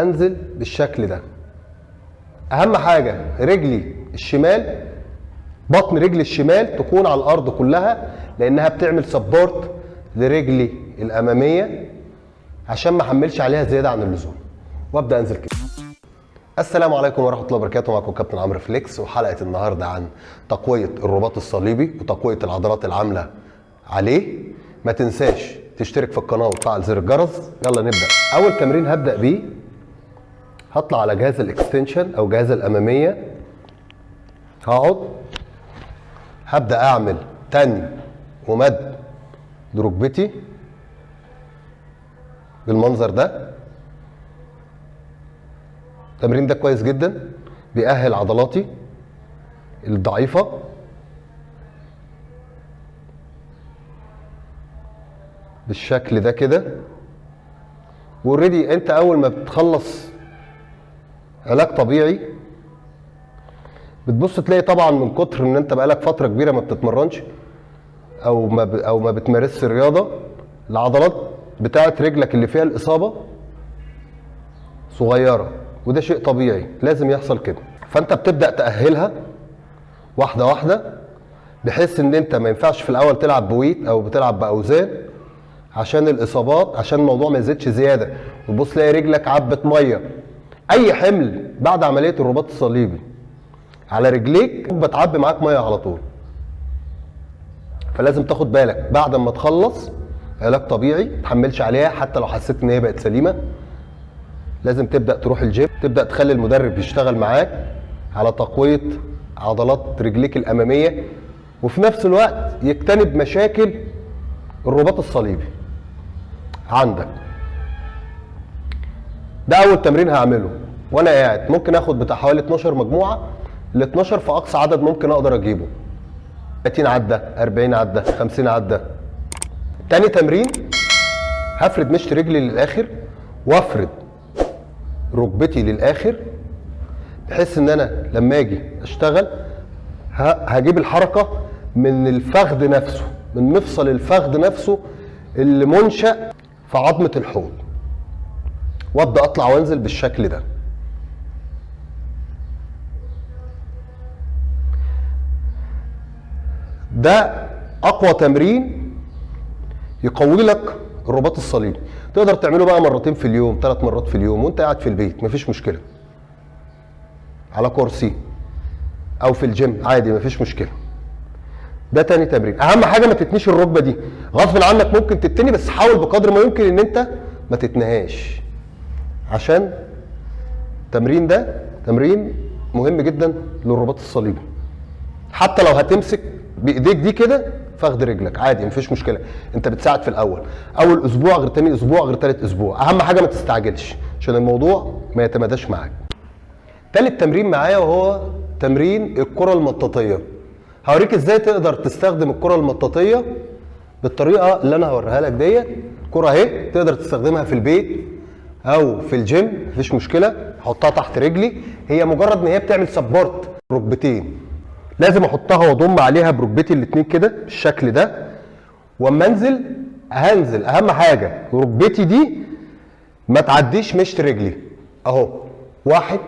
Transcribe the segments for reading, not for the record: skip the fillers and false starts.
انزل بالشكل ده. اهم حاجة رجلي الشمال، بطن رجلي الشمال تكون على الارض كلها، لانها بتعمل support لرجلي الامامية عشان ما احملش عليها زيادة عن اللزوم، وابدا انزل كده. السلام عليكم ورحمة الله وبركاته، معكم كابتن عمرو فليكس، وحلقه النهارده عن تقوية الرباط الصليبي وتقويه العضلات العاملة عليه. ما تنساش تشترك في القناة وتفعل زر الجرس. يلا نبدا. اول تمرين هبدا بيه، هطلع على جهاز ال extension او جهاز الامامية، هقعد هبدا اعمل تني ومد لركبتي بالمنظر ده. التمرين ده كويس جدا، بيأهل عضلاتي الضعيفة. بالشكل ده كده. و already انت اول ما بتخلص علاج طبيعي بتبص تلاقي طبعا من كتر ان انت بقالك فترة كبيرة ما بتتمرنش او ما بتمارسش الرياضة، العضلات بتاعت رجلك اللي فيها الاصابة صغيرة، وده شيء طبيعي لازم يحصل كده. فانت بتبدا تاهلها واحدة واحدة، بحيث ان انت ما ينفعش في الاول تلعب ب weight او بتلعب باوزان عشان الاصابات، عشان الموضوع ما يزيدش زيادة وتبص تلاقي رجلك عبت مية. اي حمل بعد عملية الرباط الصليبي على رجليك بتعبي معاك مية على طول، فلازم تاخد بالك بعد ما تخلص علاج طبيعي ما تحملش عليها، حتى لو حسيت ان هي بقت سليمة لازم تبدا تروح الجيم، تبدا تخلي المدرب يشتغل معاك على تقوية عضلات رجليك الامامية، وفي نفس الوقت يجتنب مشاكل الرباط الصليبي عندك. ده اول تمرين هعمله وانا قاعد، ممكن اخد بتاع حوالي 12 مجموعة، ال 12 في اقصى عدد ممكن اقدر اجيبه، 30 عده، 40 عده، 50 عده. تاني تمرين هفرد مشط رجلي للاخر وافرد ركبتي للاخر، بحيث ان انا لما اجي اشتغل هجيب الحركة من الفخذ نفسه، من مفصل الفخذ نفسه اللي منشأ في عظمه الحوض، وابدا اطلع وانزل بالشكل ده. ده اقوى تمرين يقوي لك الرباط الصليبي. تقدر تعمله بقى مرتين في اليوم، 3 مرات في اليوم، وانت قاعد في البيت مفيش مشكلة، على كرسي او في الجيم عادي مفيش مشكلة. ده تاني تمرين. اهم حاجة ما تتنيش الركبة دي، غصب عنك ممكن تتني، بس حاول بقدر ما يمكن ان انت ما تتنهاش، عشان التمرين ده تمرين مهم جدا للرباط الصليبي. حتى لو هتمسك بايديك دي كده فخد رجلك عادي مفيش مشكلة، انت بتساعد في الاول، اول اسبوع غير تاني اسبوع غير تالت اسبوع. اهم حاجة ما تستعجلش عشان الموضوع ما يتماداش معاك. تالت تمرين معايا وهو تمرين الكره المطاطيه. هوريك ازاي تقدر تستخدم الكره المطاطيه بالطريقة اللي انا هوريها لك ديت. الكره اهي تقدر تستخدمها في البيت او في الجيم مفيش مشكلة. احطها تحت رجلي، هي مجرد ان هي بتعمل support ركبتين، لازم احطها واضم عليها بركبتي الاتنين كده بالشكل ده، واما انزل هنزل اهم حاجة ركبتي دي ما تعديش مشط رجلي اهو. 1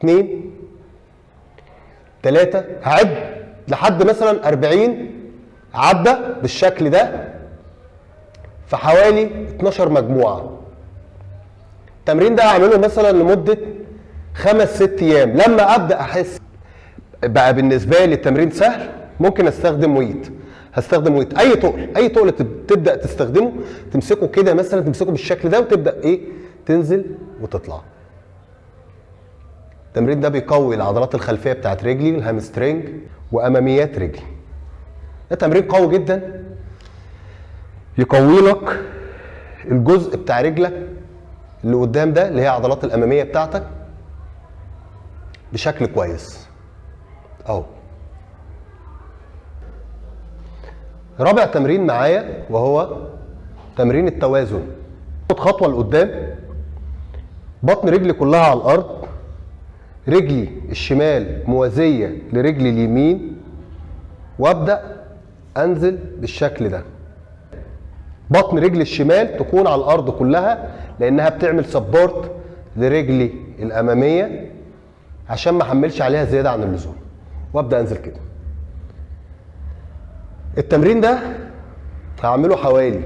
2 3، هعد لحد مثلا 40 عده بالشكل ده في حوالي 12 مجموعة. التمرين ده هعمله مثلا لمدة 5 6 ايام. لما ابدا احس بقى بالنسبة لي التمرين سهل، ممكن استخدم weight. هستخدم weight، اي تقل، اي تقل تبدا تستخدمه، تمسكه كده مثلا، تمسكه بالشكل ده وتبدا ايه، تنزل وتطلع. التمرين ده بيقوي العضلات الخلفية بتاعت رجلي، ال hamstring، واماميات رجلي. ده تمرين قوي جدا، يقوي لك الجزء بتاع رجلك اللي قدام ده اللي هي عضلات الامامية بتاعتك بشكل كويس اهو. رابع تمرين معايا وهو تمرين التوازن. خد خطوة لقدام، بطن رجلي كلها على الارض، رجلي الشمال موازية لرجلي اليمين، وابدا انزل بالشكل ده. بطن رجلي الشمال تكون على الارض كلها، لانها بتعمل support لرجلي الامامية عشان ما احملش عليها زيادة عن اللزوم. وابدا انزل كده. التمرين ده هعمله حوالي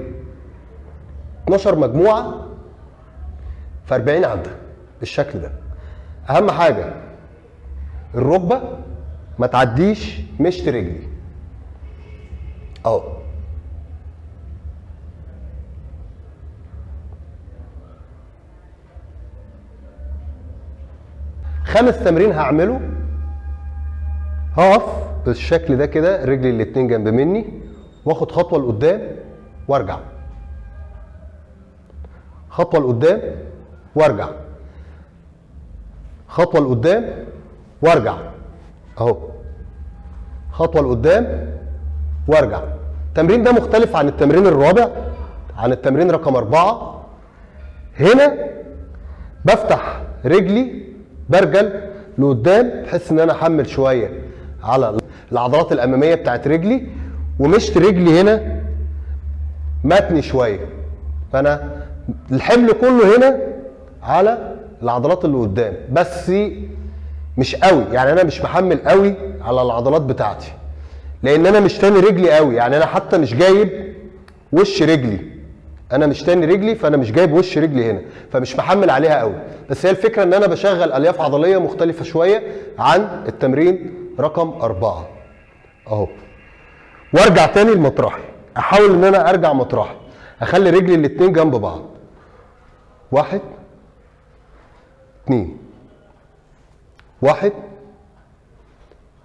12 مجموعة في 40 عده بالشكل ده. اهم حاجة الركبة ما تعديش مشط رجلي اهو. خامس تمرين هعمله، هقف بالشكل ده كده، رجلي الاتنين جنب مني، واخد خطوة لقدام وارجع، خطوة لقدام وارجع، خطوة لقدام وارجع اهو، خطوة لقدام وارجع. التمرين ده مختلف عن التمرين الرابع، عن التمرين رقم 4. هنا بفتح رجلي برجل لقدام بحيث ان انا احمل شوية على العضلات الامامية بتاعت رجلي، ومشت رجلي هنا متني شوية، فانا الحمل كله هنا على العضلات اللي قدام، بس مش قوي، يعني انا مش محمل قوي على العضلات بتاعتي لان انا مش تاني رجلي قوي، يعني انا حتى مش جايب وش رجلي، انا مش تاني رجلي، فانا مش جايب وش رجلي هنا، فمش محمل عليها قوي. بس هي الفكرة ان انا بشغل الياف عضلية مختلفة شوية عن التمرين رقم 4 اهو. وارجع تاني لمطرحي، احاول ان انا ارجع مطرحي، اخلي رجلي الاتنين جنب بعض، 1 2 1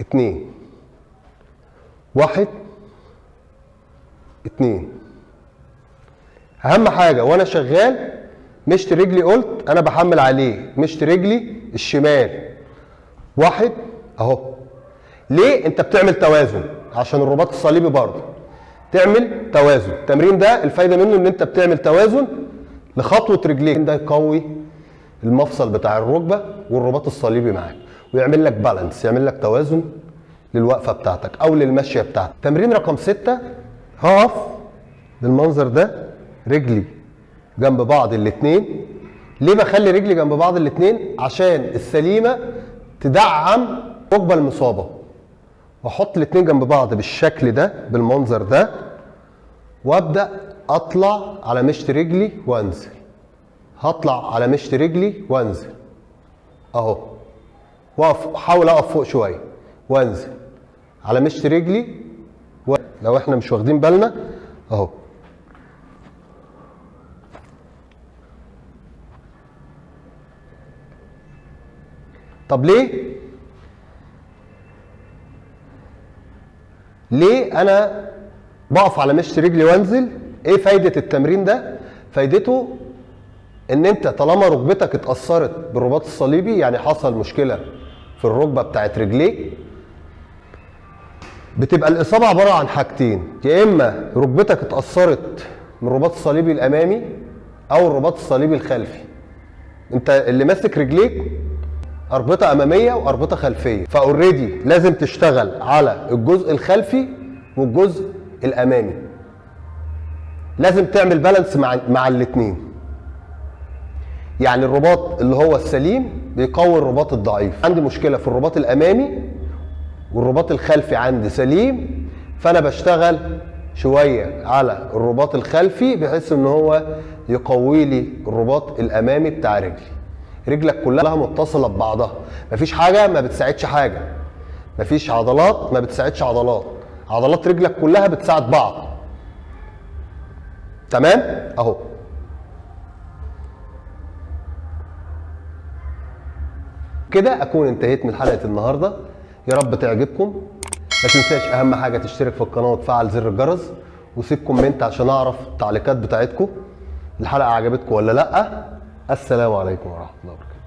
2 1 2. اهم حاجة وانا شغال مشت رجلي، قلت انا بحمل عليه، مشت رجلي الشمال 1 اهو. ليه؟ انت بتعمل توازن عشان الرباط الصليبي برضه تعمل توازن. التمرين ده الفايدة منه ان انت بتعمل توازن لخطوه رجليك، ده يقوي المفصل بتاع الركبة والرباط الصليبي معاك، ويعمل لك بالانس، يعمل لك توازن للوقفه بتاعتك او للمشيه بتاعتك. تمرين رقم 6، هقف بالمنظر ده، رجلي جنب بعض الاثنين. ليه بخلي رجلي جنب بعض الاثنين؟ عشان السليمة تدعم الركبة المصابة. واحط الاثنين جنب بعض بالشكل ده بالمنظر ده، وابدا اطلع على مشط رجلي وانزل، هطلع على مشط رجلي وانزل اهو، واقف، احاول اقف فوق شوية وانزل على مشط رجلي لو احنا مش واخدين بالنا اهو. طب ليه؟ ليه انا بقف على مشط رجلي وانزل؟ ايه فايدة التمرين ده؟ فايدته ان انت طالما ركبتك اتأثرت بالرباط الصليبي، يعني حصل مشكلة في الركبة بتاعت رجليك، بتبقى الإصابة عبارة عن حاجتين، يا إما ركبتك اتأثرت من الرباط الصليبي الأمامي أو الرباط الصليبي الخلفي. أنت اللي ماسك رجليك أربطة أمامية وأربطة خلفية، فأوريدي لازم تشتغل على الجزء الخلفي والجزء الأمامي، لازم تعمل بالانس مع الاتنين. يعني الرباط اللي هو السليم بيقوي الرباط الضعيف. عندي مشكلة في الرباط الأمامي والرباط الخلفي عندي سليم، فأنا بشتغل شوية على الرباط الخلفي بحيث إن هو يقوي لي الرباط الأمامي بتاع رجلي. رجلك كلها متصلة ببعضها، مفيش حاجة ما بتساعدش حاجة، مفيش عضلات ما بتساعدش عضلات، عضلات رجلك كلها بتساعد بعض. تمام؟ اهو. كده اكون انتهيت من حلقة النهاردة، يا رب تعجبكم. ما تنساش اهم حاجة تشترك في القناة وتفعل زر الجرس، وسيب comment عشان اعرف التعليقات بتاعتكم، الحلقة عجبتكم ولا لأ. السلام عليكم ورحمة الله وبركاته.